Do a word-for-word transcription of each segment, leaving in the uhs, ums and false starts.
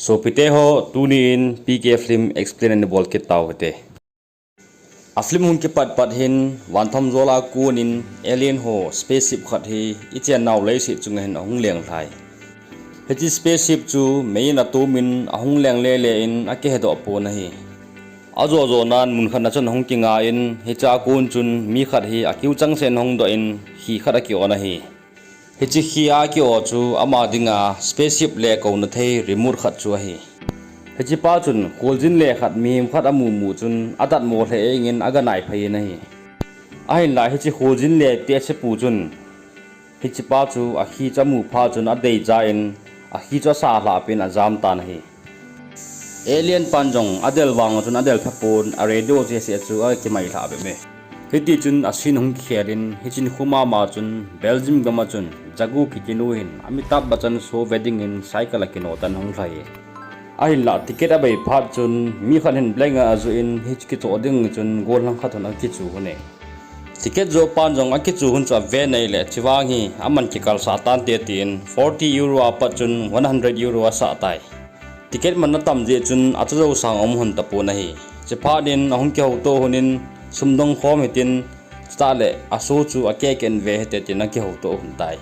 Sopite ho, tuni in P K Film Explain ana bol kit tau hite. A film hung kipat pat hin, vantham jol a kon in alien ho spaceship khat hi i chen nau leiset chunga hin ahung leng lhai. Hiche spaceship chu mei in atum in ahung leng le le in akihedoh pon ahi. Ajo jo nan mun khat na chun ahung kinga in, hiche a kon chun mi khat hi akiu chang sen ahung doh in, khi khat aki on ahi. Hiche khi a ki-o chu ama dinga spaceship le kouna thei remote khat chu ahi. Hiche pa chun kholjin le khat mihem khat amu mu chun adatmo lheh jeng in aga nai phei in ahi. Ahinlah hiche kholjin le tehsepu chun hiche pa chu akhi chu amu phat chun adei cha in akhi chu asa lhah peh in ajam tan ahi. Alien pan jong adel vang chun adel pha pon, a radio chu ase chu akimai lhah bep e. Hiti chun a scene hung kikhel in, hiche nikho mama chun Belgium gam a chun Jagu kiti nu hin Amitabh Bachchan show ve ding in cycle a kino tan ahung lhai e. Ahinlah ticket abei phat chun mi khat hin blank a ajoh in, hiche kichoh ding chun gollhang khat hon akichu hon e. Ticket joh pan jong akichu hon chu ave nai le, chuvang hi aman kikal sah tante tin forty euro apat chun one hundred euro asah tai. Ticket man atam jeh chun achu jou sang um hon tapon ahi. Chuphat in ahung kihou to hon in sum dong khom hitin, chutah le a show chu akeh keh in ve hite tin akihou to hon tai.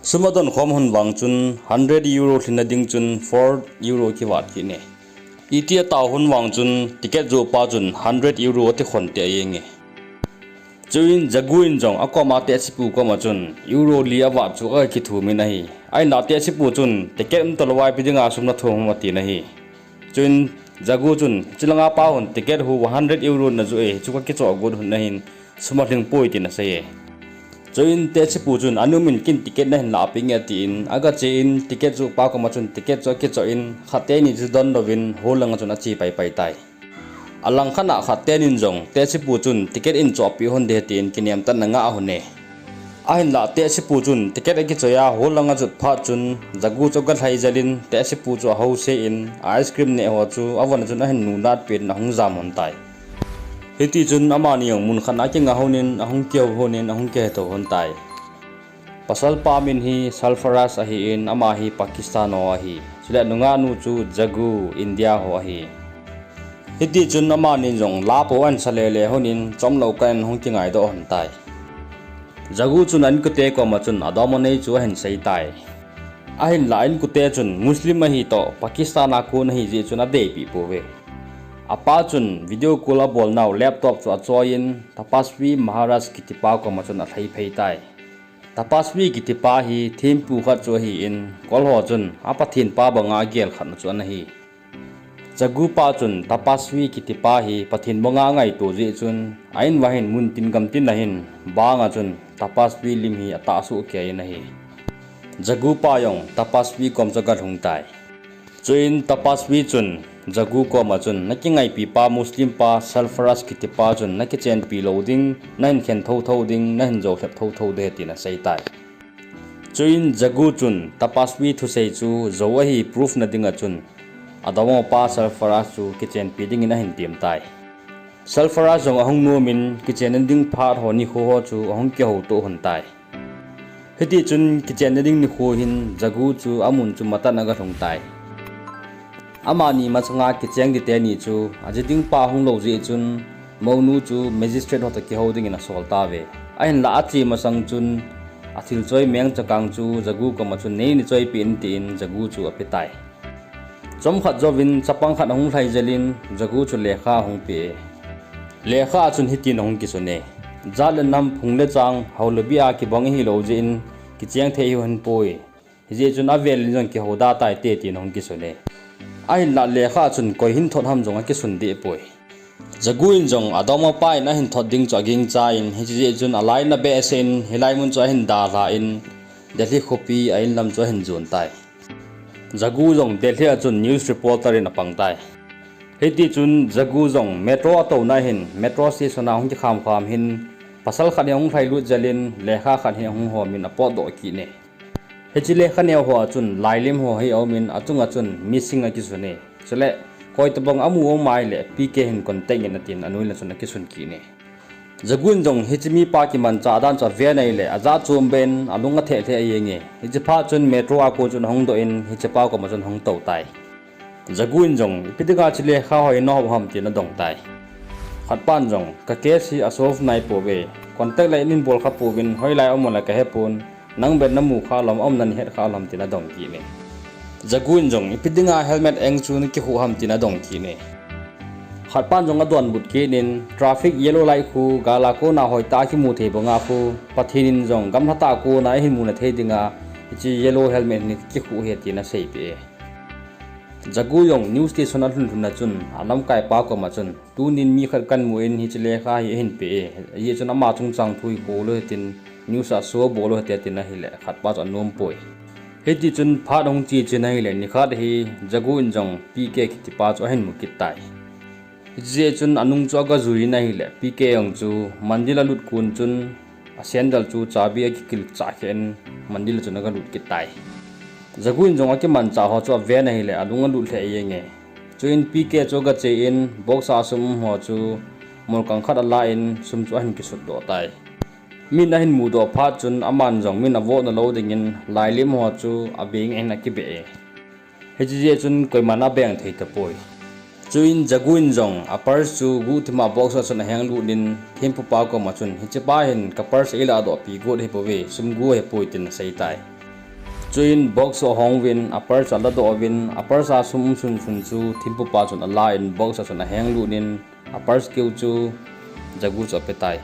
Sum adon khom hon vang chun hundred euro lhinna ding chun four euro kivat kit e. Iti atao hon vang chun ticket joh pa chun hundred euro ati khon te ajeng e. Chuin Jagu in jong akoma tehsepu koma chun euro li avat chu akithum in ahi. Ahinlah tehsepu chun ticket um talou a ipi dinga sum nathum ham atin ahi. Chuin Jagu chun, chulanga pa hon ticket hu one hundred euro najoh e, chu kakichoh got hon ahin, sum alhing poi tin asei e. Chuin tehsepu chun, anum in ken ticket nahin lah peh inge atin, aga che in ticket joh pa koma chun ticket chu akichoh in, khat teni chu dondoh in, hol langa chun ache pai pai tai. Alang khat a khat tenin jong tehsepu chun ticket in choh peh hon ding tin kinem tah in anga hon e. Ahinlah tehsepu chun ticket akichoi a hol langa ajot phat chun Jagu chu aga lhai jel in tehsepu chu ahou se in ice cream neh ho chu avon a chun ahin nunat peh in ahung jam hon tai. Hiti chun amani jong mun khat a akinga hon in ahung kihou hon in ahung kihetho hon tai. Pasal pa min hi Sarfaraz ahi in, ama hi Pakistan ho ahi. Chule nungah nu chu Jagu, India ho ahi. Hiti chun amani jong la po ahin sa le le hon in chomlou kah in ahung kingai doh hon tai. Jagu chun a inkote koma chun adongmangpa nei chu ahin sei tai. Ahinlah a inkote chun Muslim ahi toh Pakistan a kon ahi jeh chun adei peh pouve. Apa chun video call abol nau laptop chu achoi in Tapasvi Maharaj kiti pa koma chun alhai phei tai. Tapasvi kiti pa hi thempu khat chu ahi in, kol ho chun a Pathen pa banga agel khat na chu ana hi. Jagu pa chun Tapasvi kiti pa hi Pathen banga angaito jeh chun, a in uva hin mun tin gam tin a hin bang a chun Tapasvi lim hi atahsoh kei in ahi. Jagu pa jong Tapasvi kom chu aga lhung tai. Chuin Tapasvi chun Jagu koma chun, nakingaipi pa Muslim pa Sarfaraz kiti pa chun nakichenpi lou ding, nahin khen thotho ding, nahin jou lhep thotho ding tin asei tai. Chuin Jagu chun Tapasvi thusei chu jou ahi proof na dinga chun adongmangpa Sarfaraz chu kichenpi dingin ahin tem tai. Sarfaraz jong ahung nom in kichenna ding phat ho nikho ho chu ahung kihouto hon tai. Hiti chun kichenna ding nikho hin Jagu chu amun chu matan aga lhung tai. Amani masanga kicheng ding teni chu aji ding pa hung lou jeh chun mounu chu magistrate ho toh kihou dingin asol tauve. Ahinlah ache masang chun athil choi meng chakang chu Jagu koma chun neini choipeh in tin Jagu chu ape tai. Chomkhat jouvin chapang khat ahung lhai jel in Jagu chu lekha ahung pe e. Lekha a chun hitin ahung kisun e. Jat le nam phung le chang hao le bia kibang ihi lou jeh in kicheng thei ihi hon poi. Hijeh chun avel in jong kihou da tai te tin ahung kisun e. Ahinlah lekha a chun koi hin thot ham jong akisun deh poi. Jagu in jong adongmangpa in ahin thot ding chu agingcha in, hiche jeh chun alai in abehseh in hilai mun chu ahin dalha in Delhi khopi a in lam chu ahin jon tai. Jagu jong Delhi a chun news reporter in apang tai. Hiti chun Jagu jong metro atouna hin metro station a hung kikham kham hin pasal khat hi ahung lhailut jel in lekha khat hi ahung hom in apotdoh kit e. Hiche lekha neo ho a chun lailim ho hi aum in achunga chun missing akisun e. Chule koi tobang amu um ahile P K hin contact in atin anoi in chun akisun kit e. Jagu in jong hiche mipa kimanchah dan chu ave nai le ajah chom ben alung atheh lheh jeng e. Hiche phat chun metro a kon chun ahung doh in hiche pa koma chun ahung tou tai. Jagu in jong, ipi dinga hiche lekha ho in nahop ham tin adong tai. Khatpan jong, ka case hi asolve nai pouve. Contact le in bol kha pouvin, hoilai aum le kahepon, nang beh namu kha lom, aumna nahet kha lom tin adong kit e. Jagu in jong, ipi dinga helmet eng chu nakikhuh ham tin adong kit e. Khatpan jong adonbut kit in, traffic yellow light khu, gal a kona hoitah a kimu thei banga khu, Pathen in jong gamla tah a kona eihin muna thei dinga, hiche yellow helmet hi nakikhuh ahi tin aseipeh e. Jagu jong news station alhun lhun a chun, alamkaipa koma chun, tunin mi khat kamu in hiche lekha hi eihin pe e, hijeh chun ama chungchang thu hi bol u hitin, news a show bol u hite tin ahile, khatpa chu anom poi. Hitichun phat ahung che chen ahile, nikhat hi Jagu in jong P K kitipa chu ahin mu kit tai. Hijeh chun anung chu agajui in ahile, P K jong chu mandil alut kon chun, asandal chu chabi akikilik chah khen, mandil chun agalut kit tai. Jagu in jong akimanchah ho chu aven ahile, alung alut lheh jenge. Chuin P K chu agache in, box a sum um ho chu molkang khat ala in, sum chu ahin kisutdoh tai. Min ahin mudoh phat chun, aman jong min avohna lou dingin, lailim ho chu abeng in akibeh e. Hiche jeh chun koiman abeng thei tapoi. Chuin Jagu in jong a purse chu guhthima box a chun ahenglut in, thempupa koma chun, hichepa hin ka purse eiladohpi got ahibouve, sum gu ahipoi tin aseitai. Chuin box chu ahong uvin, a purse aladoh uvin, a purse a sum um sunsun chu thempupa chun ala in box a chun ahenglut in, a purse keu chu Jagu chu apetai.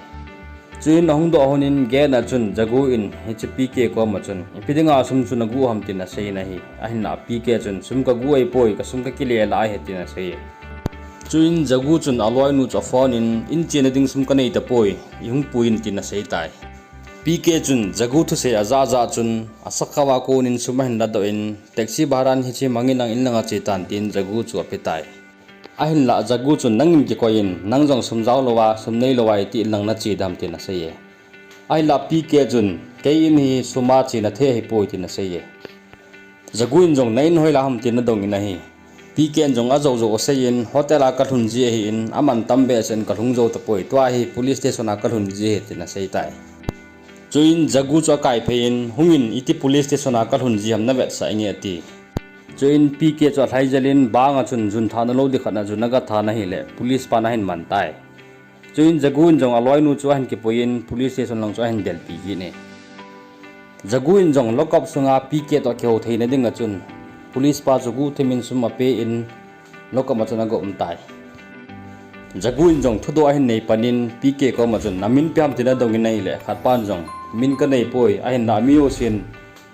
Chuin ahung doh lhon in gate a chun Jagu in hiche P K koma chun, ipi dinga sum chu nagu ham tin asei in ahi. Ahinlah P K chun, sum kagu ahipoi, kasum kakile lah ahi tin asei. Chuin Jagu chun aloinu chu aphone in, in chena ding sum kanei tapoi, ihung pui in tin aseitai. P K chun Jagu thusei ajah jah chun, asakhao a konin sum ahin ladoh in, taxi bhara in hiche mangin lang in langa chetan tin Jagu chu apetai. Ahinlah Jagu chun, nangin kikoi in, nang jong sum jao louva, sum nei louva iti in lang nache dem tin asei e. Ahinlah P K chun, kei in hi sum a chena thei ahipoi tin asei e. Jagu in jong, na in hoilai ham tin adong in ahi. P K in jong ajou jou asei in, hotel a kalhun ji ahin, aman tam behseh in kalhung jou tapoi, tua hi police station a kalhun ji ahi tin aseitai. Chuin Jagu chu akaiphei in, hungin iti police station a kalhun ji ham navetsah inge ati. Chuin P K chu alhaijel in bang a chun jun thahna lou ding khat a jun agathan ahile, police pan ahin mantai. Chuin Jagu in jong aloinu chu ahin kipui in police station lang chu ahin delpi kit e. Jagu in jong lockup sunga P K toh kihou theina dinga chun police pa chu guhthim in sum ape in lockup a chun aga umtai. Jagu in jong thudoh ahin nei pan in P K koma chun, namin ipi ham tin adong in ahile, khatpan jong, min kanei poi, ahinlah mi jousen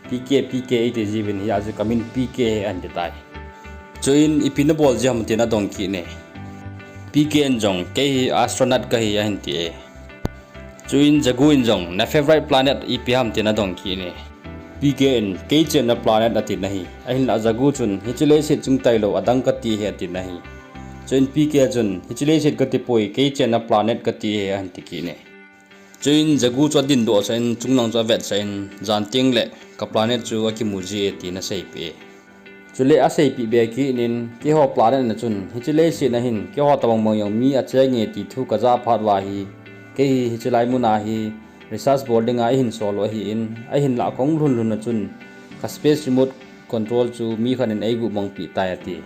P K, P K eiti jiuvin, hijeh chun kamin P K ahi atitai. Chuin ipi nabol ji ham tin adong kit e. P K in jong, kei hi astronaut kahi ahin ti e. Chuin Jagu in jong, na favorite planet ipi ham tin adong kit e. P K in, kei chenna planet atin ahi. Ahinlah Jagu chun, hiche leiset chung tailou adang kati ahi atin ahi. Chuin P K chun, hiche leiset katipoi, kei chenna planet kati ahi ahin ti kit e. Chuin Jagu chu adindoh sah in, chunglang chu avetsah in, jan tengle ka planet chu akimu ji e tin aseipeh e. Chule aseipeh be kit in, keiho planet na chun, hiche leiset a hin, keiho tobang bang jong mi achenge ti thu kajah phat uva hi, kei hi hiche lai muna hi, research bol dinga eihin sol u ahin, ahinlah kahung lhun lhun a chun, ka space remote control chu mi khat in eigu mangpeh tai ati.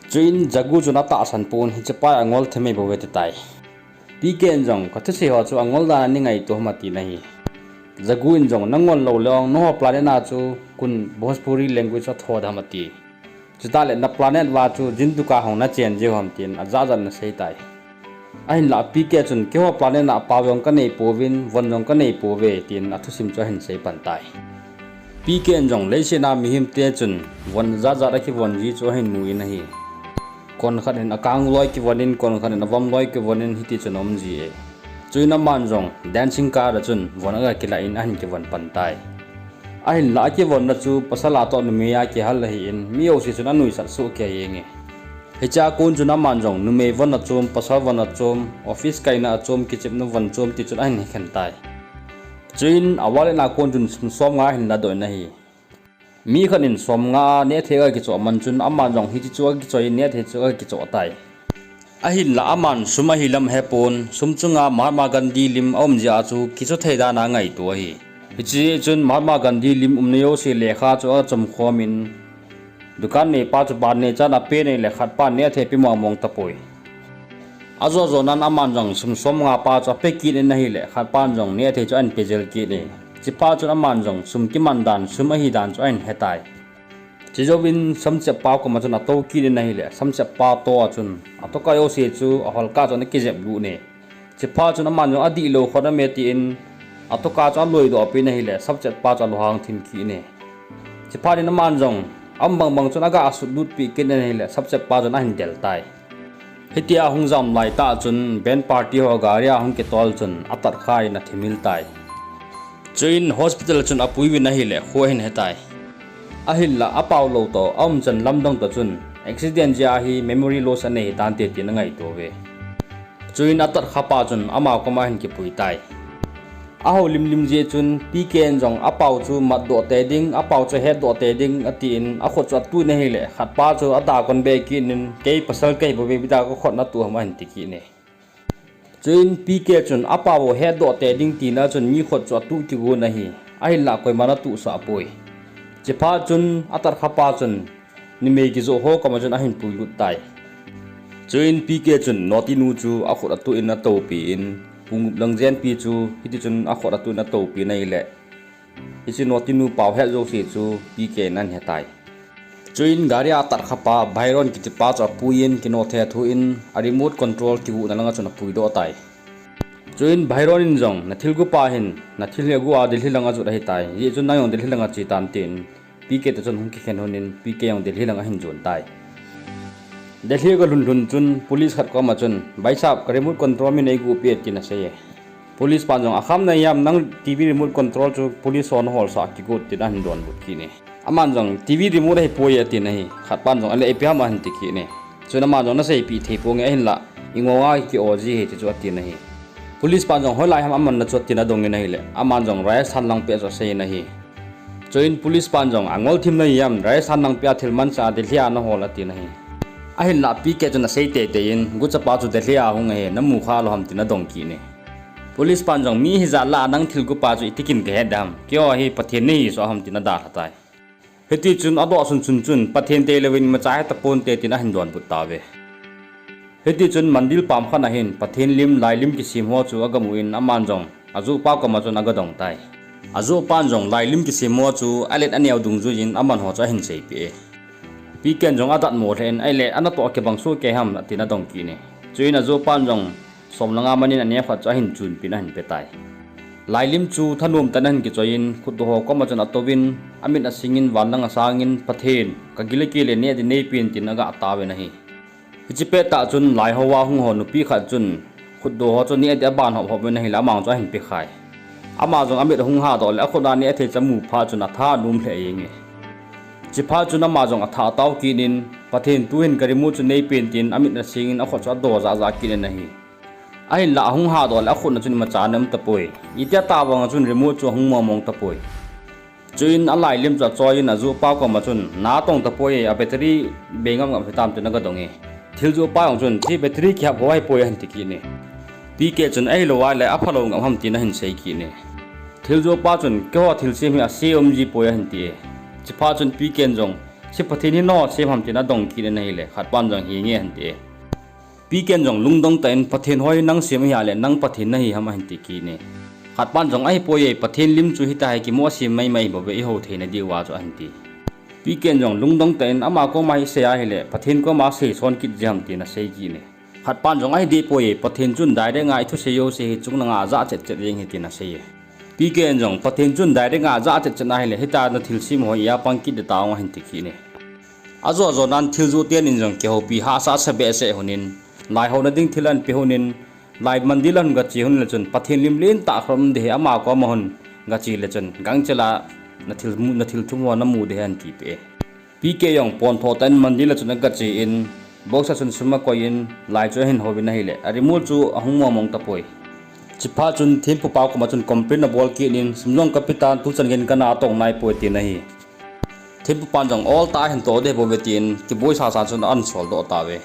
Chuin Jagu chun atahsan pon, hichepa angol thei mai bouve atitai. P K in jong, kathusei ho chu angol dan a nei ngaito ham atin ahi. Jagu in jong, nangol lou leh ong, nangho planet a chu kun Bhojpuri language atho dem ati. Chutah le na planet uva chu jin dukan hung nachen jiu ham tin ajah jat in aseitai. Ahinlah P K chun, keiho planet a pao jong kanei pouvin, von jong kanei pouve tin athusim chu ahin sei pan tai. P K in jong, leiset a mihemte chun von jat jat akivon ji chu ahin mu in ahi. Kon khat in akang loi kivon in, kon khat in avom loi kivon in, hiti chun aum ji e. Chuin aman jong dancing car a chun von aga kilah in ahin kivon pan tai. Ahinlah akivonna chu pasal a toh numei a kihal ahin, mi jouse chun anuisat soh kei jenge. Hichea kon chun aman jong numei von achom, pasal von achom, office kaina achom, kichepna von chom ti chun ahin hekhen tai. Chuin a wallet a kon chun sum somnga ahin ladoh in ahi. Mi khat in somnga a nehthei aga kichoh man chun aman jong hiche chu aga kichoi in nehthei chu aga kichoh tai. Ahinlah aman sum ahilam ahepon, sum chunga Mahatma Gandhi lim aum jeh a chu kichoh thei dan a angaito ahi. Hiche chun Mahatma Gandhi lim umna jouse lekha chu achom khom in, Dukan neipa chu ban neichan apen ahile khatpan neh athei pe mong mong tapoi. Ajo jo nan aman jong sum som nga pa chu ape kit in ahile khatpan jong neh athei chu ahin pe jel kit e. Chuphat chun aman jong sum kiman dan, sum ahi dan chu ahin hetai. Chujouvin samchep pa koma chun atou kit in ahile samchep pa toh a chun atoh kah jouse chu ahol kah chun akijep lut e. Chuphat chun aman jong adihlou khon aume tin atoh kah chu aloidoh peh in ahile samchep pa chu alunghang thim kit e. Chuphat in aman jong aum bang bang chun aga sut lut peh kit in ahile samchep pa chun ahin del tai. Hitia ahung jam laitah chun band party ho gari a hung kitol chun atat khan athimil tai. Chuin hospital chun apuiyin ahile kho ahin hetai. Ahinlah apao lou toh aumchan lamdang toh chun accident jeh a hi memory loss anei hitante tin angaito uve. Chuin atat khapa chun ama koma ahin kipui tai. Ahoulim lim jeh chun P K in jong apao chu matdoh tei ding, apao chu hetdoh tei ding atin akhut chu atuh in ahile khatpa chu adakon be kit in kei pasal kahi bouve, ipi dia kakhut natuh ham ahin ti kit e. Chuin P K chun apao hetdoh tei ding tina chun mi khut chu atuh kigon ahi. Ahinlah koiman atuhsah poi. Chuphat chun atat khapa chun numei kijoh ho koma chun ahin puilut tai. Chuin P K chun notinu chu akhut atuh in atoupi in, pungup lang jenpi chu hitichun akhut atuh in atoupi in ahile hiche notinu pao het jouse chu P K in ahin hetai. Chuin gari a atat khapa Byron kitipa chu apuiyin kinoh thethu in a remote control kihuhna langa chun apuidoh tai. Chuin Byron in jong nathil gupa hin nathil hi agu a Delhi lang ajot ahitai. Hijeh chun nang jong Delhi lang ache tan tin P K toh chun hung kikhen lhon in P K jong Delhi lang ahin jon tai. Delhi aga lhun lhun chun police khat koma chun, Bhai sahab, ka remote control mi neigu peh e tin asei e. Police pan jong akham nahi ham, nang T V remote control chu police hon aholsah kigot tin ahin donbut kit e. Aman jong T V remote ahipoi atin ahi. Khatpan jong ale ipi ham ahin ti kit e. Chuin aman jong naseipeh thei ponge ahinlah ingong a ki-o ji ahi ti chu atin ahi. Police pan jong hoilai ham amanna chu atin adongin ahile aman jong Rajasthan langpeh chu aseiyin ahi. Chuin police pan jong angol thim nahi ham, Rajasthan langpeh a thil manchah a Delhi a nahol atin ahi. Ahinlah P K chun asei teitei in guchapa chu Delhi a hung ahi, namu khalou ham tin adong kit e. Police pan jong mi hijat lah a nang thilgupa chu itikin kahet dem, keiho hi Pathen nahi soh ham tin adalha tai. Hitichun adoh sunsun chun Pathen teilouvin imacha hetaponte tin ahin donbut tauve. Hitichun mandir pam khat a hin Pathen lim, lailim kisem ho chu agamu in aman jong ajohpa koma chun agadong tai. Ajohpan jong lailim kisem ho chu alet aneo dungjuiyin amanho chu ahin seipeh e. P K in jong adatmo lheh in, ahile anatoh kibang soh kei ham atin adong kit e. Chuin ajohpan jong som le nga manin aneo khat chu ahin chunpeh in ahin petai. Lailim chu thanom tah in ahin kichoiyin khutdoh ho koma chun atouvin amit asingin van lang asangin, Pathen, kagil akile neh ding neipen tin agah taovin ahi. Hiche pettah chun lai hoa hung ho nupi khat chun khutdoh ho chu neh ding aban hop hop uvin ahile aman chu ahin pekhai. Ama jong amit ahung hadoh le akhut a neh athei chu amu phat chun atha anom lheh jenge. Chuphat chun ama jong atha atao kit in, Pathen, tuhin ka remote chu neipen tin amit asingin akhut chu ado jah jah kit in ahi. Ahinlah ahung hadoh le akhut a chun imacha ana um tapoi. Itia tah vanga chun remote chu ahung mong mong tapoi. Chuin alailim chu achoiyin ajohpa koma chun, natong tapoi, a battery bei ngap ngap hitam tin agadong e. Thiljohpa jong chun, hiche battery kihap ho ahipoi ahin ti kit e. P K chun ahilou ahile aphalou ngap ham tin ahin sei kit e. Thiljohpa chun, keiho thilsem hi ase umji poi ahin ti e. Chuphat chun P K in jong, hiche Pathen hi nangho sem ham tin adong kit in ahile khatpan jong henge ahin ti e. P K in jong lungdong tah in, Pathen ho hi nang sem ahi ahile nang Pathen nahi ham ahin ti kit e. Khatpan jong, ahipoi e, Pathen lim chu hitia hi kimoh a sem maimai bouve, ihou theina diuva chu ahin ti. P K in jong lungdong tah in ama koma hi sei ahile Pathen koma seison kit ji ham tin asei kit e. Khatpan jong, ahidehpoi e, Pathen chun direct a ithusei jouse hi chunglanga ajah chet chet jeng ahi tin asei e. P K in jong, Pathen chun direct a ajah chet chet ahile hitia nathilsem ho hi apang kit ding tah ahin ti kit e. Ajo ajo nan thiljoh ten in jong kihoupi hahsa sa behseh lhonin, lai houna ding thil ahin pe lhonin, lai mandir a hung gache lhon le chun Pathen lim lentah khat um ding ahi, ama koma hung gache le chun gangchel a nathil mu, nathil thum ho namu ding ahi ahin tipeh e. P K jong pontho tah in mandir a chun agache in, box a chun sum akoiyin, lai chu ahin houvin ahile a remote chu ahung mong mong tapoi. Chuphat chun thempupa koma chun complain abol kit in, sum jong kapetan, tuchan geiyin kana tong naipoi tin ahi. Thempupan jong oltah a ahin toh ding bouve tin kiboisa sa chun ana soldoh tauve.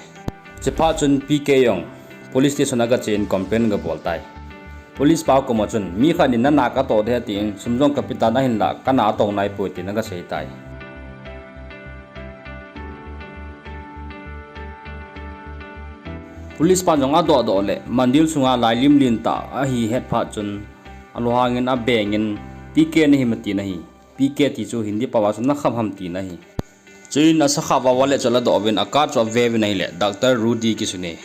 Chuphat chun P K jong police station a agache in complain agabol tai. Police pa koma chun mi khat in nana katoh ding ahi tin, sum jong kapetan ahinlah kana tong naipoi tin agasei tai. Police pan jong adoh doh le mandir sunga lailim lentah ahi ahet phat chun, alunghangin abengin, P K nahi em atin ahi. P K ti chu Hindi pao a chun nakham ham tina ahi. Chuin asakha a wallet chu aladoh uvin, acard chu aveuvin ahile, Doctor Rudy kisun e.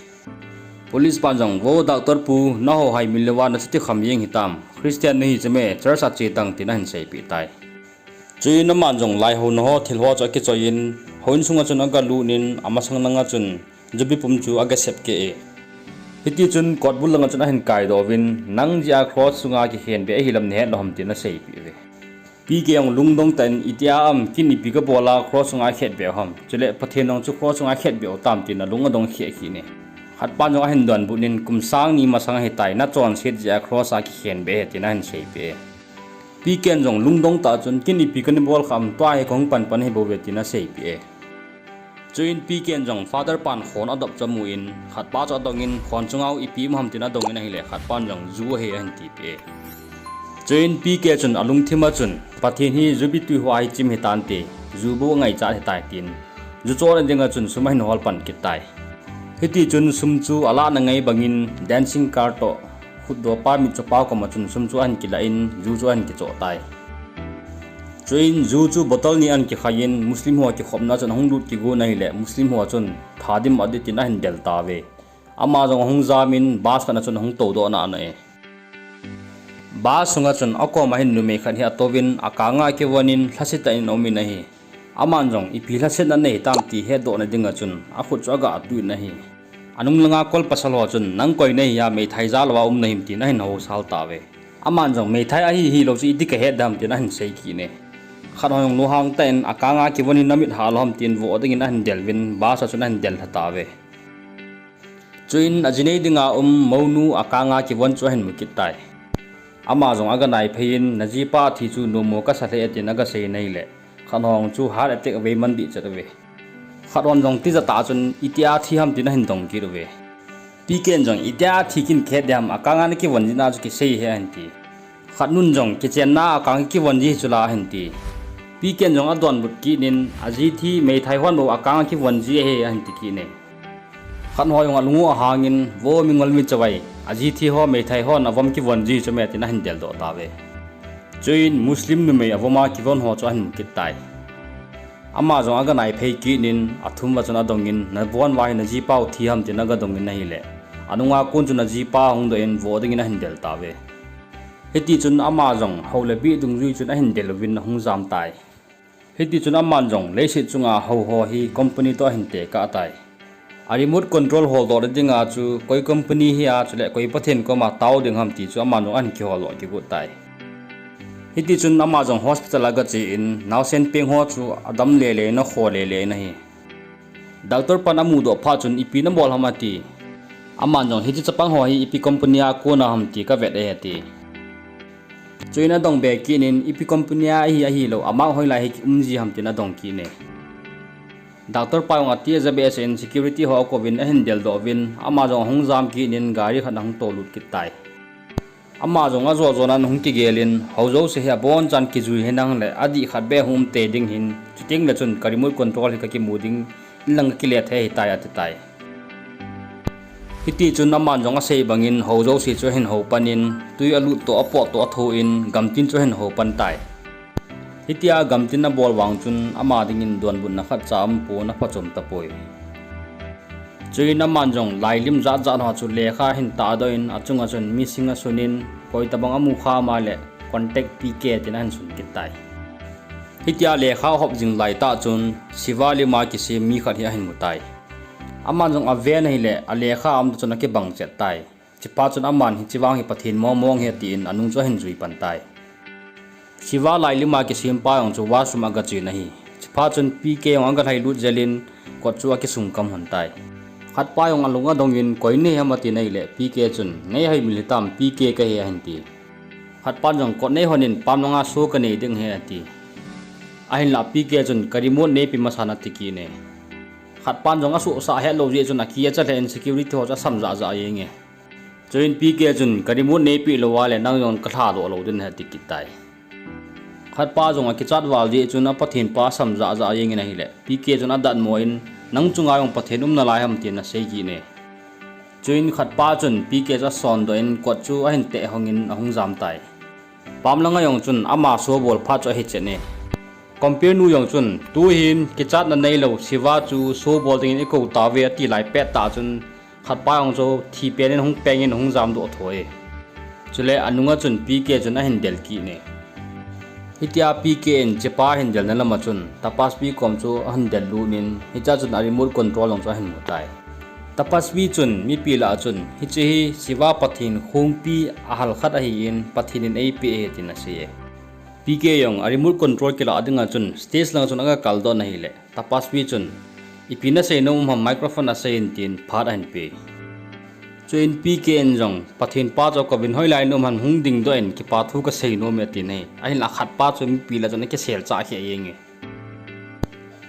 Police pan jong, Vo Doctor pu, naho hai min louva nachuti kham jeng hitam, Christian nahi chu me, church a che tan, tin ahin seipeh tai. Chuin aman jong lai houna ho thil ho chu akichoiyin, houin sunga chun agalut in, amasang langa chun jubi pum chu agasep keh e. Hitichun kotbul langa chun ahin kaidoh uvin, Nang jeh a cross sunga kikhenbeh ahi lam nahet lou ham, tin aseipeh uve. P K jong lungdong tah in, Itia ham, kin ipi kabol a cross sunga khetbeh u ham, chule Pathen jong chu cross sunga khetbeh u tam, tin alung adong kheh kit e. Khatpan jong ahin donbut in, Kum sang ni masang ahitai, nachonset jeh a cross a kikhenbeh ahi, tin ahin seipeh e. P K jong lungdong tah chun, Kin ipi kana bol kham, tua hi kahung panpan ahibouve, tin aseipeh e. Chuin P K jong Father pan khon adop chu amun, khatpa chu adongin, Khon chunga ipi um ham, tin adongin ahile, khatpan jong ju ahi ahin tipeh e. Chuin P K chun alungthim a chun, Pathen hi jubi tui hoa hi chim hitante, ju bou angaichat ahitai, tin ju chohna dinga chun sum ahin hol pan kit tai. Hitichun sum chu alahna ngai bangin dancing car toh khutdohpa mitchopa koma chun sum chu ahin kilah in, ju chu ahin kichoh tai. Chuin ju chu bottle ni ahin kikhaiyin, Muslim ho kikhopna chun ahung lut kigon ahile, Muslim ho chun, Tha dim adi, tin ahin del tauve. Ama jong ahung jamin, bus khat a chun ahung toudoh nana e. Bus sunga chun akoma hin numei khat hi atouvin, akanga akivonin, lhasetah in aumin ahi. Aman jong, Ipi lhasetna nei hitam, ti hetdohna dinga chun akhut chu agatuh in ahi. Anung langa kol pasal ho chun, Nang koi nahi a, meithai ja louva um nahim, tin ahin housal tauve. Aman jong, Meithai ahi hilou chu iti kahet dem, tin ahin sei kit e. Khat ho jong lunghang tah in, Akanga kivon hi namit hah lou ham, tin voh dingin ahin del uvin, bus a chun ahin del lha tauve. Chuin aji nei dinga um mounu akanga kivon chu ahin mu kit tai. Ama jong aganai pheiyin, Najipa thi chu nomo kasa lheh e, tin agasei in ahile, khat ho jong chu heart attack avei man dih chet uve. Khat hon jong tijat tah chun, Itia thi ham, tin ahin dong kit uve. P K in jong, Itia thi kin kahet dem, akanga nakivon jihna chu kisei hih in, ahin ti. Khatnun jong, Kichenna a akang kivon ji hi chula, ahin ti. P K in jong adonbut kit in, Aji thi meithai hon bou akang kivon ji ahi, ahin ti kit e. Khat ho jong alung u ahangin, Vo mingol michavai, aji thi ho meithai hon avom kivon ji hi chu me, tin ahin deldoh tauve. Chuin Muslim numei avoma kivon ho chu ahin mu kit tai. Ama jong aganai phei kit in, athum uva chun adongin, Navon uva hi najipau thi ham, tin agadongin ahile, anunga kon chun ajipa ahung doh in, voh dingin ahin del tauve. Hitichun ama jong hou le bih dungjui chun ahin del uvin ahung jam tai. Hitichun aman jong leiset chunga hou ho hi company toh ahin tekah tai. A remote control holdohna dinga chu koi company hi a, chule koi Pathen koma tao ding ham ti chu aman jong ahin kiholdoh kigot tai. Hitichun ama jong hospital a agache in, naosen peng ho chu adam lele in, akho lele in ahi. Doctor pan amudoh phat chun, Ipi nabol ham, ati. Aman jong, Hiche chapang ho hi ipi company a kona ham ti kavet e, ati. Chuin adong be kit in, Ipi company a ahi ahilou, amark hoilai hi kium ji ham, tin adong kit e. Doctor pa jong ati ajabeh seh in, security ho akouvin ahin deldoh uvin, ama jong ahung jam kit in, gari khat ahung toulut kit tai. Ama jong ajo jona ahung kigel in, Hou jouse hi abonchan kijui henlang le adih khat beh hung um tei ding ahin, chuteng le chun ka remote control hi kakimu ding, inlang kakile thei ahitai, ati tai. Hitichun aman jong asei bangin hou jouse chu ahin hou pan in, tui alut toh, apot toh atho in, gamtin chu ahin hou pan tai. Hitia gamtin abol vang chun ama dingin donbutna khatcha aumpon, aphachom tapoi. Chuin aman jong lailim jat jat ho chu lekha ahin tahdoh in, achunga chun missing asun in, koi tobang amu kham a le contact P K tin ahin sun kit tai. Hitia lekha ahop jing laitah chun Shiva lima kisem mi khat hi ahin mu tai. Aman jong aven ahile, alekha aum tah chun akibang chet tai. Chuphat chun aman hiche vang hi Pathen mong mong ahi tin anung chu ahin jui pan tai. Shiva lailim a kisem pa jong chu washroom agachen ahi. Chuphat chun P K jong agalhailut jel in kot chu akisung kam lhon tai. Khatpa jong alung adong in, Koi nahi ham, atin ahile, P K chun, Neihaimil hitam, P K kahi, ahin ti. Khatpan jong, Kot neihon in, pam langa show kanei ding ahi, ati. Ahinlah P K chun, Ka remote neipe masan, ati kit e. Khatpan jong asuhsah hetlou jeh chun akicha lheh in security ho chu asam jah jah jeng e. Chuin P K chun, Ka remote neipeh lou a le nang jong kalhadoh lou ding ahi, ati kit tai. Khatpa jong akichat val jeh chun a Pathen pa asam jah jah jeng in ahile, P K chun adatmo in, Nang chunga jong Pathen um nalai ham, tin asei kit e. Chuin khatpa chun P K chu asondoh in kot chu ahin teh hongin ahung jam tai. Pamlanga jong chun ama sobol phat chu ahi chet e. Compere nu jong chun, tuhin kichatna neilou Siva chu sobol dingin ikou tauve ati lai pettah chun, khatpa jong chu thi penin hung pengin hung jamdoh thou e. Chule anunga chun P K chun ahin del kit e. Hitia P K in chepa ahin delna lama chun Tapasvi kom chu ahin del lut in, hichea chun a remote control jong chu ahin mu tai. Tapasvi chun mipi lah a chun, hiche hi Siva Pathen khongpi ahal khat ahin, Pathen in eipeh ahi tin asei e. P K jong a remote control kilah dinga chun stage langa chun aga kaldoh in ahile, Tapasvi chun, ipi nasei nom ham, microphone a seiyin tin phat ahin pe. Chuin P K in jong Pathen pa chu akouvin, hoilai na um ham, hung dingdoh in, kipa thu kasei nom e atin ahi. Ahinla khatpa chu mipi lah a chun akisel chah kheh jenge.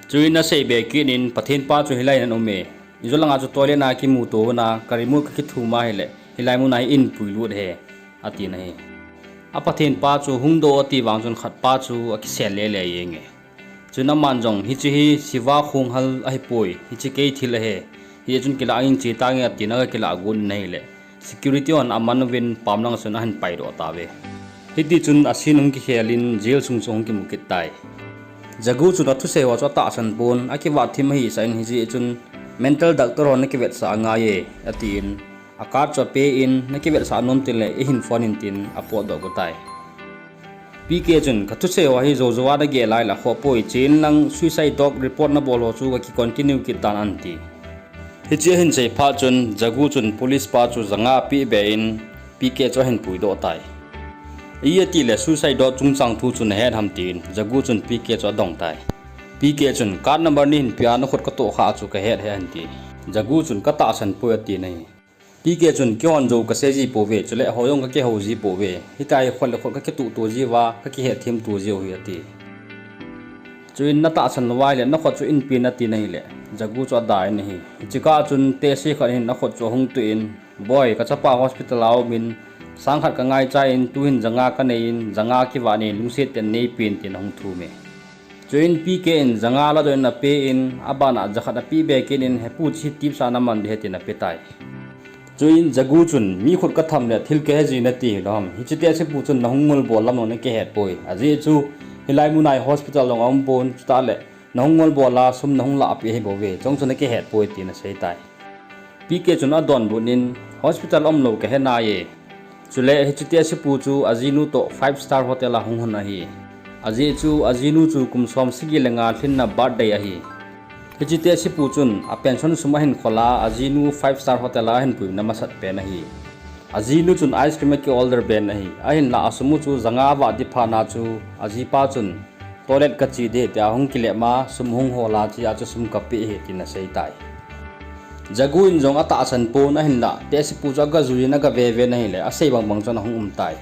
Chuin asei be kit in, Pathen pa chu hilai na um e. Ijolanga chu toilet na kimuto na, ka remote kakithum ahile, hilai muna hi eipui lut e, atin ahi. A Pathen pa chu hungdoh ati vang chun khatpa chu akisel lele jenge. Chun aman jong, hiche hi Siva khonghal ahipoi, hiche kei thil ahi. Hijeh chun kilah inge, che tange atin aga kilah got in ahile, security hon aman uvin Pamlanga chun ahin paidoh tauve. Hitichun a scene hung kikhel in jail sung chu hung kimu kit tai. Jagu chun athusei ho chu atahsan pon, akivat thim ahisah in, hijeh chun mental doctor hon nakivetsah angaiye, atin, a card chu apen, nakivetsah nom tengle eihin phone in tin apotdoh got tai. P K chun, kathusei ho hi joujouva nagel lai le akhoh poi, chen lang suicide talk report nabol ho chu gaki continue kit tan, ati. Hiche ahin sei phat chun Jagu chun police pa chu janga apeh be in, P K chu ahin puidoh tai. Ijeh itile suicide talk chungchang thu chu nahet ham tin Jagu chun P K chu adong tai. P K chun, card number neihin pea, nakhut katoh khah chu kahet e, ahin ti. Jagu chun, katahsan poi, atin ahi. P K chun, keihon jou kasei ji pouve, chule hoi jong kakihou ji pouve. Hitia hi khut le khut kakituhto jiuva, kakihet themto jiu ahi, ati. Chuin, natahsan lou ahile nakhut chu einpen, atin ahile, Jagu chu ada in ahi. Hiche kah chun taxi khat hin akhut chu ahung tuh in, boi, kachapa hospital a um in, sang khat kangaicha in, tuhin janga kanei in, janga kivah in, lungset tah in neipen, tin ahung thum e. Chuin P K in janga ladoh in apen, abana jakhat apeh be kit in, hepu, hiche tip sa naman ding ahi, tin ape tai. Chuin Jagu chun, mi khut katham le thil kahe ji nati hilou ham, hiche taxi pu chun nahung ngolbol lam jong nakihet poi, ajeh chu hilai muna hi hospital jong aumpon, chutah le nahung ngolbol a sum nahung lahpeh ahibouve, chujong chu nakihet poi, tin asei tai. P K chun adonbut in, hospital umlou kahe naiye. Chule hiche taxi pu chu ajinu toh five star hotel a hung hon ahi. Ajeh chu ajinu chu kum som sagi le nga lhinna birthday ahi. Hiche taxi pu chun a pension sum ahin khol a, ajinu five star hotel a ahin puina masat pen ahi. Ajinu chun ice cream aki order pen ahi. Ahinla asum u chu janga vah ding phat na chu ajipa chun toilet kache ding tia hung kilep ma, sum hung hol a, chea chu sum kapeh ahi, tin asei tai. Jagu in jong atahsan pon, ahinla taxi pu chu agajui in agave ve in ahile, asei bangbang chun ahung um tai.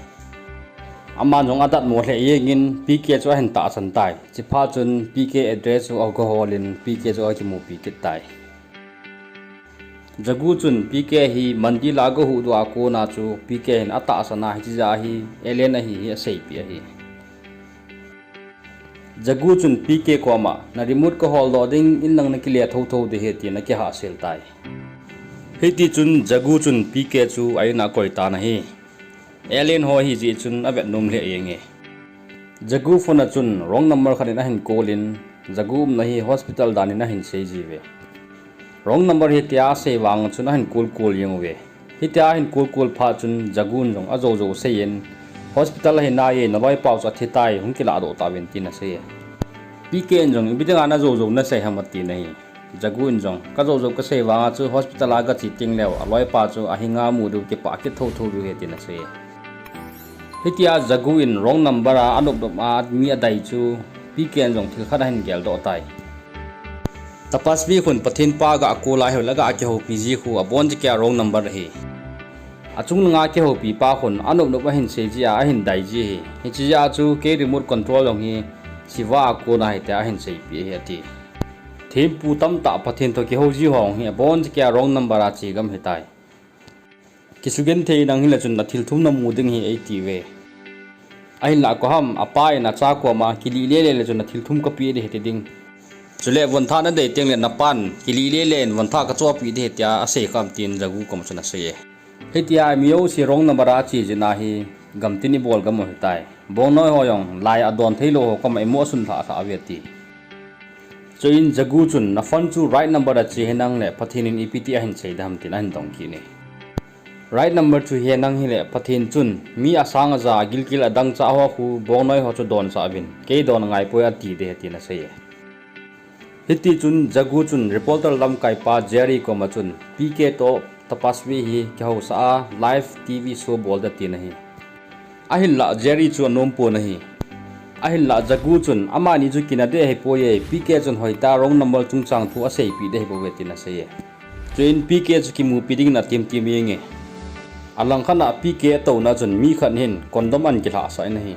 Aman jong adatmo lheh jengin P K chu ahin tahsan tai. Chuphat chun P K address chu agahol in P K chu akimupi kit tai. Jagu chun P K hi mandir a agahuhdoh a kona chu P K hin atahsan a hiche jeh a hi alien ahi hi aseipeh ahi. Jagu chun P K koma, na remote kaholdoh ding, in lang nakile thotho ding ahi, tin akihahsel tai. Hitichun Jagu chun P K chu a in a akoi tan ahi. Alien ho ahijeh chun avet nom lheh jenge. Jagu phone a chun wrong number khat in ahin call in, Jagu umna hi hospital dan in ahin sei jiuve. Wrong number ahi tia asei vang chun ahin call call jeng uve. Hitia ahin call call phat chun Jagu in jong ajoujou asei in, hospital ahi naiye, naloipa chu athitai, hung kilahdoh tauvin, tin asei e. P K in jong, ipi dinga najoujou nasei ham, atin ahi. Jagu in jong, kajoujou kasei vanga chu hospital a gache tengleu aloipa chu ahinga mu diu kipah kit thotho diu ahi, tin asei e. Hitia Jagu in wrong number a anopnop a mi adai chu P K in jong thil khat ahin geldoh tai. Tapasvi khun Pathen pa aga call a ahileh aga kihoupi ji khu abonchauva wrong number ahi. Achung langa kihoupi pa khun anopnop ahin sei jia ahin dai ji ahi. Hiche jeh a chu kei remote control jong hi Shiva a kona ahi tia ahin seipeh ahi ati. Thempu tamtah Pathen toh kihou ji ho hi abonchauva wrong number a che gam ahitai. Kisugenthei nang hile chun nathil thum namu ding ahi eitiuve. Ahinlah koiham apa in acha koma kilih lele le chun nathil thum kapeh ding ahi ti ding. Chule von thah nadei teng le napan, kili le le in von thah kachohpeh ding ahi tia asei kham tin Jagu koma chun asei e. Hitia mi jouse wrong number a che jing ahi, gamtin ibol gam u ahitai. Bongnoi ho jong, lai adon theilou ho koma imo asun lhah lhah uve ati. Chuin Jagu chun, na phone chu right number a che henlang le, Pathen in ipi ti ahin sei dem ham tin ahin dong kit e. Right number chu henlang hile, Pathen chun, mi asang aja, agilkel adangchah ho khu, bongnoi ho chu donsah uvin, kei don angai poi ati ding ahi tin asei e. Hiti chun Jagu chun reporter lamkai pa Jerry koma chun P K toh Tapasvi hi kihousah a live T V show bol ding atin ahi. Ahinlah Jerry chu anom pon ahi. Ahinlah Jagu chun amani chu kina ding ahipoi e, P K chun hoitah a wrong number chungchang thu aseipeh ding ahibouve tin asei e. Chuin P K chu kimupi dingin atim tim jenge. Alangkhat a P K atouna chun mi khat hin condom ahin kilhahsah in ahi.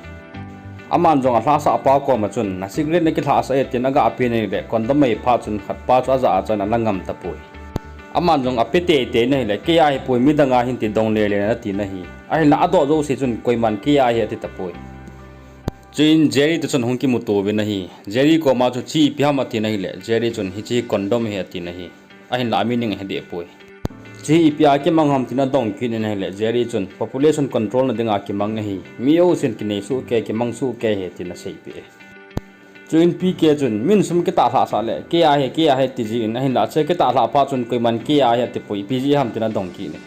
Aman jong alhahsah pa koma chun, na cigarette nakilhahsah e tin aga pe in ahile condom ahi phat chun khat pa chu ajah a chun ala ngam tapoi. Aman jong ape teitei in ahile, kei a ahipoi midang a ahi ti dong lele in ati in ahi. Ahinlah adoh jouse chun koiman kei a ahi ati tapoi. Chuin Jerry toh chun ahung kimuto uvin ahi. Jerry koma chu hiche ipi ham atin ahile, Jerry chun hiche condom ahi atin ahi. Ahinlah a meaning ahe deh poi. Hiche hi ipi a kimang ham tin adong kit in ahile, Jerry chun population control na dinga kimang ahi. Mi jousen kinei sohkei, kimang sohkei ahi tin aseipeh e. Chuin P K chun, min sum kitah lhahsah le, kei a ahi, kei a ahi ti jin, ahinlah hiche kitah lhah phat chun koiman kei a ahi ati poi, ipi jeh ham tin adong kit e.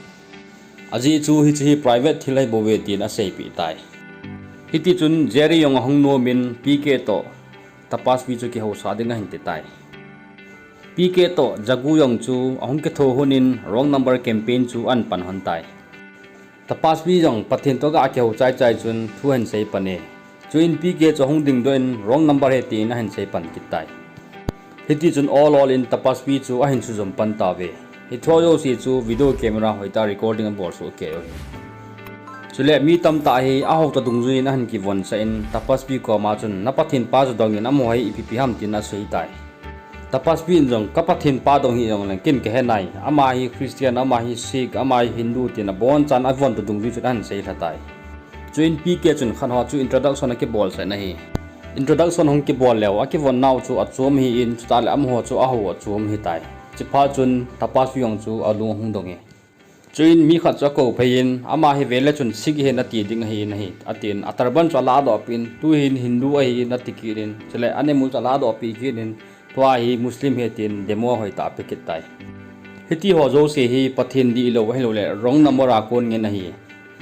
Ajeh chu hiche hi private thil ahibouve tin aseipeh tai. Hiti chun Jerry jong ahung nom in P K toh Tapasvi chu kihousah ding ahin ti tai. P K toh Jagu jong chu ahung kitho lhon in wrong number campaign chu ahin pan lhon tai. Tapasvi jong Pathen toh aga kihou chai chai chun thu ahin sei pan e. Chuin P K chu ahung dingdoh in wrong number ahi tin ahin sei pan kit tai. Hiti chun ol ol in Tapasvi chu ahin sujom pan tauve. Hiche jouse chu video camera hoitah a recording abol sohkei u ahi. Chule mi tamtah hi ahoutoh dungjui in ahin kivonsah in Tapasvi koma chun na Pathen pa chu dong in amaho hi ipi ipi ham tin asei tai. Tapasvi in jong ka Pathen pa dong hih jongleng ken kahe nai. Ama hi Christian, ama hi Sikh, ama hi Hindu tin abonchan avontoh dungjui chun ahin sei lha tai. Chuin P K chun khat ho chu introduction akibolsah in ahi. Introduction hung kibol leu akivon nau chu achom ahin, chutah le amaho chu ahou achom ahitai. Chuphat chun Tapasvi jong chu alung ahung dong e. Chuin mi khat chu akou phei in, ama hi vele chun Sikh ahi nati ding ahi in ahi, atin, a turban chu aladoh peh in, tuhin Hindu ahi nati kit in, chule animal chu aladoh peh kit in, tua hi Muslim ahi tin demo hoitah ape kit tai. Hiti ho jouse hi Pathen dihlou ahilouleh wrong number a kon ngen ahi.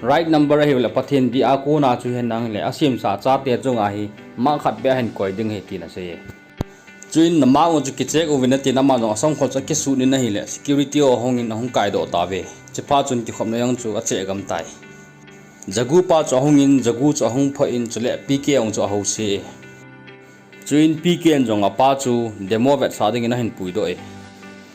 Right number ahilouleh Pathen dih a kona chu henlang le asemsa chate chunga hi mark khat beh ahin koi ding ahi tin asei e. Chuin na mark u chu kicheck uvin atin, ama jong asamkhol chu akisut in ahile security ho ahung in ahung kaidoh tauve. Chuphat chun kikhopna jong chu acheh gam tai. Jagu pa chu ahung in, Jagu chu ahung phah in, chule P K jong chu ahouse e. Chuin P K in jong apa chu demo vetsah dingin ahin puidoh e.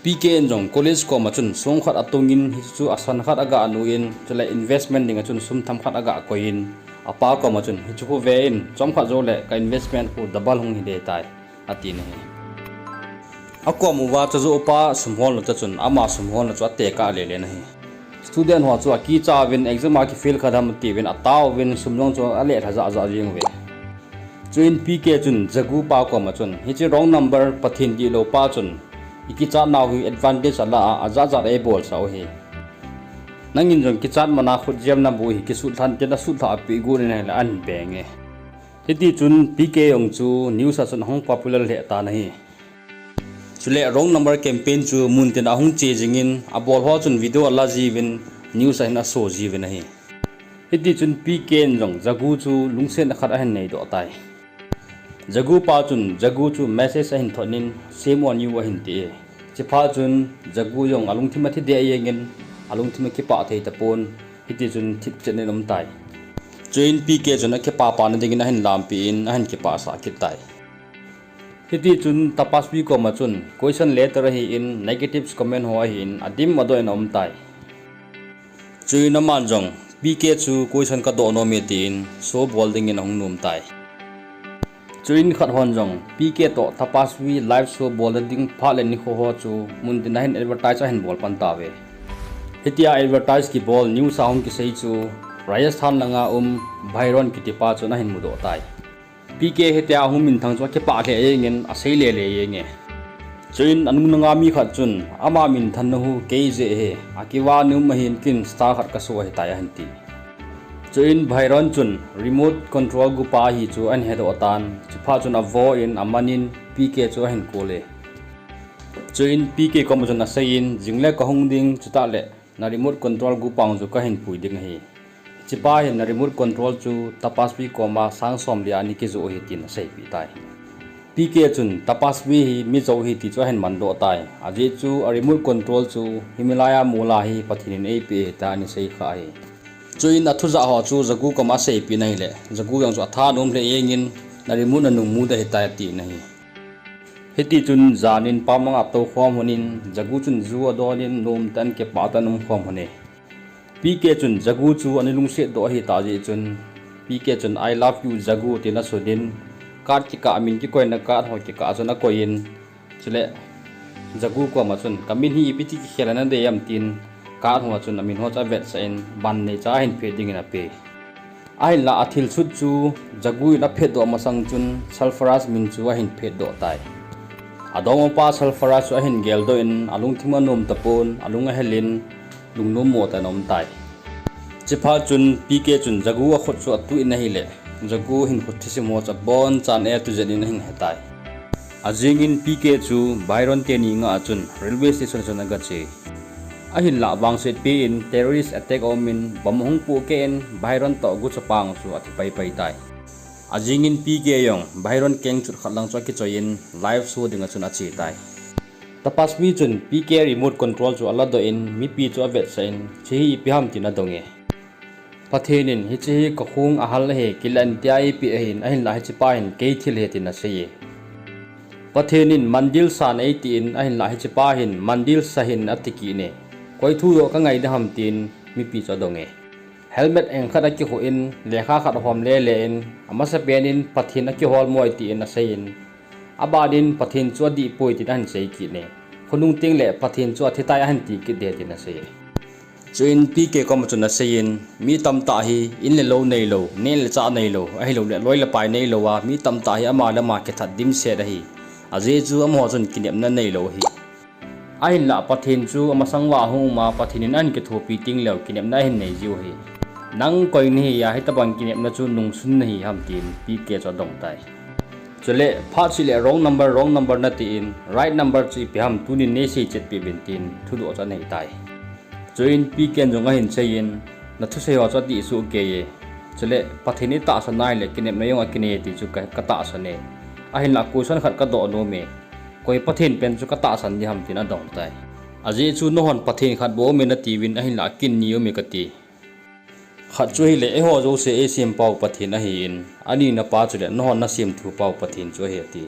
P K in jong college koma chun song khat atung in, hichu asan khat aga nu in, chule investment dinga chun sum themkhat aga koi in, apa koma chun hichu khu ve in, chomkhat jou le ka investment khu double hung hi ding tai, atin ahi. Akom uva chu ajoh upa sum holna toh chun ama sum holna chu atekah lele in ahi. Student ho chu akicha uvin exam a kifail kha dem atiuvin ataovin sum jong chu alelha jahjah jeng uve. Chuin P K chun Jagu pa koma chun, hiche wrong number Pathen dihlou pa chun ikichat nau hi advantage ala a, ajatjat eibolsah u ahi. Nangin jong kichat mana khutjem nabu hi kisut lhan tin asutlhah peh got in ahile ahin beng e. Hiti chun P K jong chu news a chun ahung popular lheh tan ahi. Chule wrong number campaign chu muntin ahung che jingin, abol ho chun video ala jiuvin, news a hin aso jiuvin ahi. Hiti chun P K in jong Jagu chu lungsetna khat ahin neidoh tai. Jagu pa chun Jagu chu message ahin thot in, shame on you ahin ti e. Chuphat chun Jagu jong alungthim athi deh jengin, alungthim akipah thei tapon, hiti chun thipchet in aum tai. Chuin P K chun akipah pahna dingin ahin lampi in, ahin kipahsah kit tai. Hiti chun Tapasvi koma chun question letter ahin, negatives comment ho ahin, adim adoh in aum tai. Chuin aman jong P K chu question kadoh nom e tin, show bol dingin ahung nom tai. Chuin khat hon jong P K toh Tapasvi live show bol ding phat le nikho ho chu muntin ahin advertise ahin bol pan tauve. Hitia advertise kibol news a hung kisei chu Rajasthan langa um Bhairon kitipa chun ahin mudoh tai. P K hitia ahung minthang chu akipah lheh jengin asei lele jenge. Chuin anung nunga mi khat chun, "Ama minthanna hu kei jeh ahi, akivah nom ahin, ken star khat kasoh ahitai," ahin ti. Chuin Byron chun remote control gupa ahi chu ahin hedoh tan, chuphat chun avoh in aman in P K chu ahin call e. Chuin P K koma chun aseiyin, "Jing le kahung ding, chutah le na remote control gupa chu kahin pui ding ahi. Hichepa hin na remote control chu Tapasvi koma sang som lia ana kijoh ahi," tin aseipeh tai. P K chun Tapasvi hi mi jou ahi ti chu ahin mandoh tai. Ajeh chu a remote control chu Himalaya mol a hi Pathen in eipeh ahi tia ana seikha ahi. Chuin athujah ho chu Jagu koma aseipeh in ahile, Jagu jong chu athanom lheh jengin, "Na remote nanung mu ding ahitai," atin ahi. Hitichun jan in pamang a atou khom lhonin, Jagu chun ju adon in nomtah in kipah tah in aum khom lhon e. P K chun Jagu chu ana lungset doh ahitah jeh chun, P K chun, "I love you, Jagu," tin asunin, card kikah, min kikoina card ho kikah chun akoiyin, chule Jagu koma chun, "Kamin hi ipi ti kikhel a nadei em?" tin, card ho chun amin ho chu avetsah in, ban neicha ahin phet dingin ape. Ahinlah athilsut chu Jagu in aphetdoh masang chun Sarfaraz min chu ahin phetdoh tai. Adongmapa Sarfaraz chu ahin geldoh in alungthim anom tapon, alung ahelin, lungnom mo tah in aum tai. Chuphat chun P K chun Jagu akhut chu atuh in ahile, Jagu hinkho thusim ho chu abonchan A to Z in ahin hetai. Ajingin P K chu Byron teni ngah a chun railway station a chun agache. Ahinlah vangsetpi in terrorist attack aumin bomb ahung pohkeh in Byron toh Gu chapang chu athi paipai tai. Ajingin P K jong Byron keng chut khat lang chu akichoiyin live show dinga chun ache tai. Tapasvi chun P K remote control chu aladoh in mipi chu avetsah in, "Hiche hi ipi ham?" tin adong e. Pathen in, "Hiche hi kakhong ahal ahi, kilah in tia eipeh ahin, ahinlah hichepa hin kei thil ahi," tin asei e. Pathen in mandir san eitin, ahinlah hichepa hin mandir sa hih in ati kit e. "Koi thudoh kangai ding ham?" tin mipi chu adong e. Helmet engkhat akikhuh in, lekha khat ahom lele in, amasapen in Pathen akiholmo e tin aseiyin, abanin Pathen chu adihpoi tin ahin sei kit e. Khonung tengle Pathen chu athitai ahin ti kit e tin asei e. Chuin P K koma chun aseiyin, mi tamtah hi in le lou neilou, neh le chah neilou, ahilouleh loi le pai neilou a, mi tamtah hi ama le ama kithat dimset ahi. Ajeh chu amaho chun kinepna neilou ahi. Ahinlah Pathen chu amasang uva ahung um a, Pathen in ahin kithopi tengleu kinepna ahin nei jiu ahi. Nang koi nahi a hitobang kinepna chu nungsun nahi ham tin P K chu adong tai. Chule phat cheh le wrong number, wrong number natin, right number chu ipi ham tunin neisei chetpeh uvin tin thudoh chu anei tai. Chuin P K in jong ahin seiyin, nathusei ho chu adih soh kei e. Chule Pathen itahsan ahile kinepna jong akinei ti chu ka, katahsan e. Ahinlah question khat kadoh nom e. Koi Pathen pen chu katahsan ding ham tin adong tai. Ajeh chu nanghon Pathen khat bou aume natiuvin ahinlah ken ni aume kati. Khat chu ahile eiho jouse eisempau Pathen ahin, anina pa chule nanghon nasemthu pau Pathen chu ahi ati.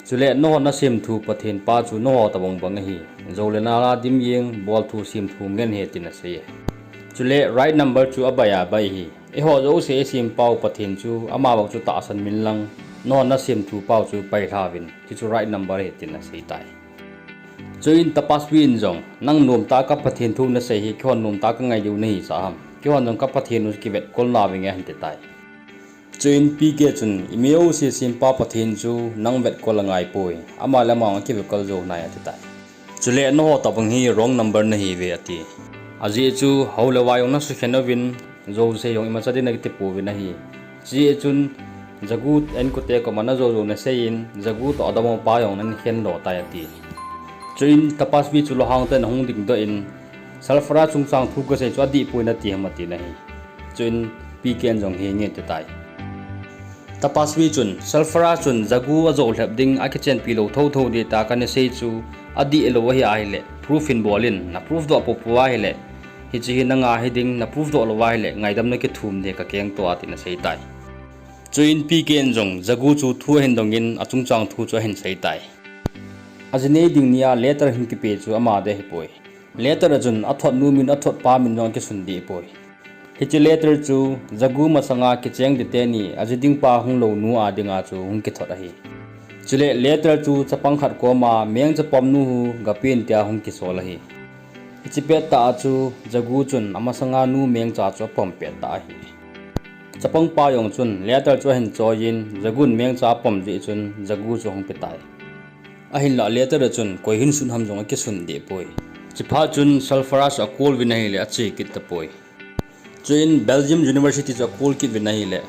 Chule nanghon nasemthu Pathen pa chu nangho tobang bang ahi. Jou le nal a dim jeng, bolthu semthu ngen ahi tin asei e. Chule right number chu abai a bai ahi. Eiho jouse eisempau Pathen chu amavang chu tahsan uvin lang, nanghon nasemthu pau chu pailha uvin, hichu right number ahi tin asei tai. Chuin Tapasvi in jong, nang nomtah a ka Pathen thu nasei hi, keihon nomtah a kangai diu nahisah ham? Keihon jong ka Pathen u kivetkol nauvinge ahin ti tai. Chuin P K chun, imi jouse sempa Pathen chu nang vetkol angaipoi, ama le ama akivetkol jou nai ati tai. Chule nangho tobang hi wrong number nahiuve ati. Ajeh chu hao le vai jong nasukhen uvin, jouse jong imacha din nakiti pouvin ahi. Chujeh chun Jagu inkote koma najou jou naseiyin, Jagu toh adongmapa jong nahin khen lou tai ati. Chuin Tapasvi chu lunghang tah in ahung dingdoh in, Sarfaraz chungchang thu kasei chu adihpoi nati ham atin ahi. Chuin P K in jong henge ati tai. Tapasvi chun, Sarfaraz chun Jagu ajou lhep ding akichenpi lou thotho ding tia kana sei chu adih lou ahi ahile, proof hin bol in, na proof doh poupou ahile, hiche hi nanga hiding, na proof doh lou ahile, ngaidam nakithum ding kakeng toh a tin asei tai. Chuin P K in jong Jagu chu thu ahin dongin achungchang thu chu ahin sei tai. Aji nei ding nia letter hin kipe chu ama ding ahipoi. Letter a chun athot nu min athot pa min jong akisun dehpoi. Hiche letter chu Jagu masanga kicheng ding teni aji ding pa hung lou nu a dinga chu hung kithot ahi. Chule letter chu chapang khat koma mengcha pom nu hu gapen tia hung kisol ahi. Hiche pettah a chu Jagu chun amasanga nu mengcha chu apom pettah ahi. Chapangpa jong chun letter chu ahin choiyin, Jagun mengcha apom jeh chun Jagu chu ahung petai. Ahinlah letter a chun koi hin sun ham jong akisun deh poi. Chuphat chun Sulphurous a call uvin ahile ache kit tapoi. Chuin Belgium University chu a call kit uvin ahile,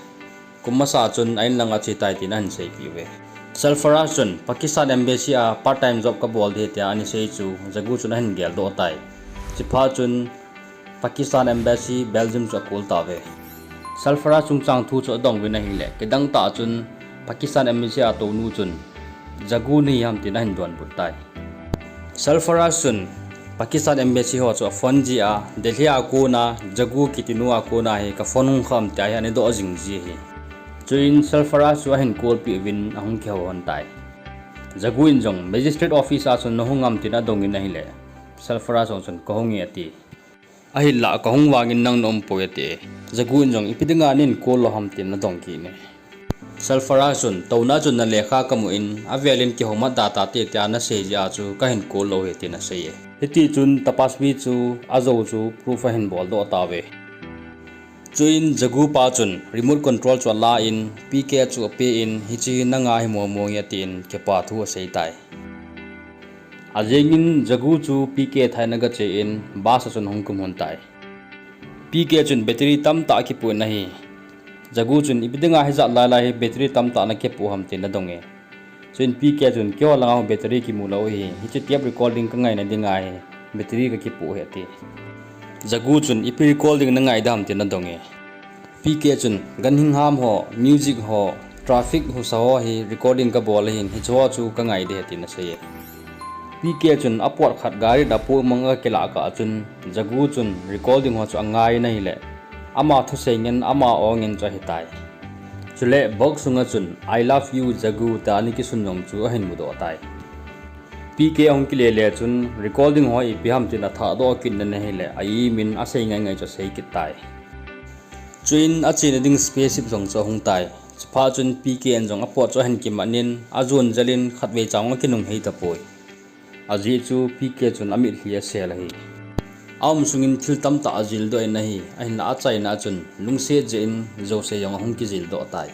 kum masa chun a in lang a che tai tin ahin seipeh uve. Sulphurous chun Pakistan Embassy a part time job kabol ding tia ana sei chu Jagu chun ahin geldoh tai. Chuphat chun Pakistan Embassy Belgium chu a call tauve. Sulphurous chungchang thu chu adong uvin ahile, kidang tah chun Pakistan Embassy a tounu chun Jagu nahi ham tin ahin donbut tai. Sulphurous chun Pakistan Embassy ho chu a phone jia, Delhi a kona Jagu kiti nu a kona hi ka phone hung kham tia hi ana doh jing ji ahi. Chuin Sulphurous chu ahin call peh uvin ahung kihou lhon tai. Jagu in jong Magistrate Office a chun nahung am tin adong in ahile, Sulphurous jong chun kahung e ati. Ahinlah kahung vangin nang na um poi ati. Jagu in jong ipi dinga nei call lou ham tin adong kit e. Sulphurous chun touna chun na lekha kamu in avel in kihou mat da tate tia nasei jeh a chu kahin call lou ahi tin asei e. Hiti chun Tapasvi chu ajou chu proof ahin boldoh tauve. Chuin Jagu pa chun remote control chu ala in P K chu ape in hiche hi nanga hi momo nge tin kipa thu asei tai. Ajing in Jagu chu P K thaina gache in bus a chun ahung kum lhon tai. P K chun battery tamtah akipoh in ahi. Jagu chun ipi dinga hijat lailai hi battery tamtah nakipoh ham tin adong e. Chuin P K chun keiho langa battery kimu lou ahi, hiche tape recording kangaina dinga hi battery kakipoh ahi ati. Jagu chun ipi recording nangai ding ham tin adong e. P K chun ganhing ham ho, music ho, traffic husa ho hi recording kabol ahin, hicheho chu kangai ding ahi tin asei e. P K chun apot khat gari a poh mang a kilah kah chun Jagu chun recording ho chu angai in ahile, ama thusei ngen ama o ngen chu ahitai. Chule box sunga chun I love you Jagu tia ana kisun jong chu ahin mudoh tai. P K ahung kile le chun recording ho ipi ham tin athahdoh kit in ahile, a-im in asei ngai ngai chu asei kit tai. Chuin achena ding spaceship jong chu ahung tai. Chuphat chun P K in jong apot chu ahin kimat in, ajon jel in khatvei cha jong akinung hei tapoi. Ajeh chu P K chun amitlhi asel ahi. Aum sungin thil tamtah ajildoh in ahi, ahinlah achaina a chun lungset jeh in jouse jong ahung kijildoh tai.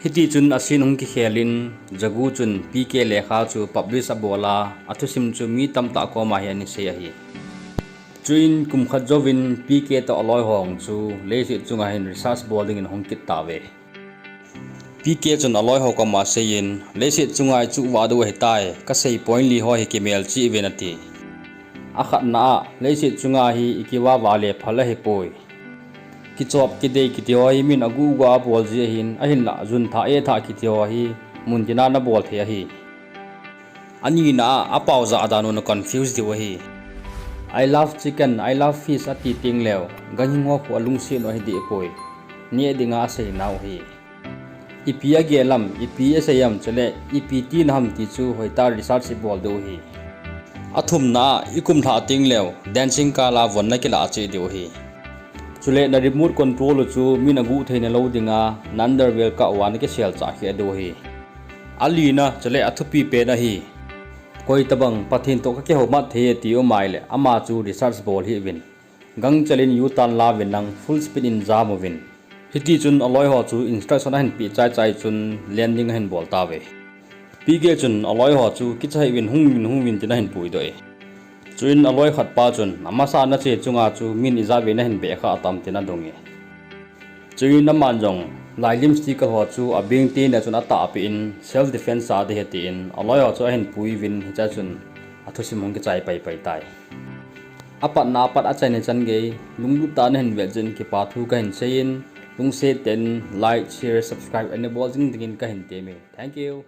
Hiti chun a scene hung kikhel in, Jagu chun P K lekha chu publish abol a, athusim chu mi tamtah koma hi ana sei ahi. Chuin kum khat jouvin P K toh aloi ho chu leiset chunga hin research bol dingin ahung kit tauve. P K chun aloi ho koma aseiyin, leiset chunga ichuh vah diu ahitai, kasei point li ho hi kimelchih uvin ati. Akhatna a, leiset chunga hi ikivah vah le phal ahipoi. Kichop kidei kiti ho hi min aguh guh a abol ji ahin, ahinlah jun thah eh thah kiti ho hi muntina nabol thei ahi. Anina a, apao jah dan u naconfuse diu ahi. I love chicken, I love fish ati teng leu, ganhing ho khu alungset u ahi deh poi. Neh dinga aseinau ahi. Ipi agel am, ipi asei am chule ipi tina ham ti chu hoitah research ibol diu ahi. Athumna a, ikum lhah teng leu, dancing kal a von nakilah cheh diu ahi. Chule na remote control u chu min aguh theina lou dinga, na underwear kah uva nakisel chah kheh diu ahi. Alina, chule athupi pen ahi. Koitobang Pathen toh kakihoumat thei e ti um ahile, ama chu research bol hih uvin. Gangchel in U-turn la uvin lang full speed in jam uvin. Hitichun aloi ho chu instruction ahin peh chaichai chun landing ahin bol tauve. P K chun aloi ho chu kicha hih uvin hung uvin hung uvin tin ahin puidoh e. Chuin aloi khat pa chun amasa nache chunga chu min ijat vei nahin beh khah tam tin adong e. Chuin aman jong lailim sticker ho chu abeng teni a chun atahpeh in self defense a ding ahi tin aloi ho chu ahin pui uvin hichea chun athusim hung kichai paipai tai. Apatna apat achaina chan gei lunglut tah a nahin vet jeh in kipa thu kahin seiyin, lungset tah in like, share, subscribe ana bol jing dingin kahin temme. Thank you.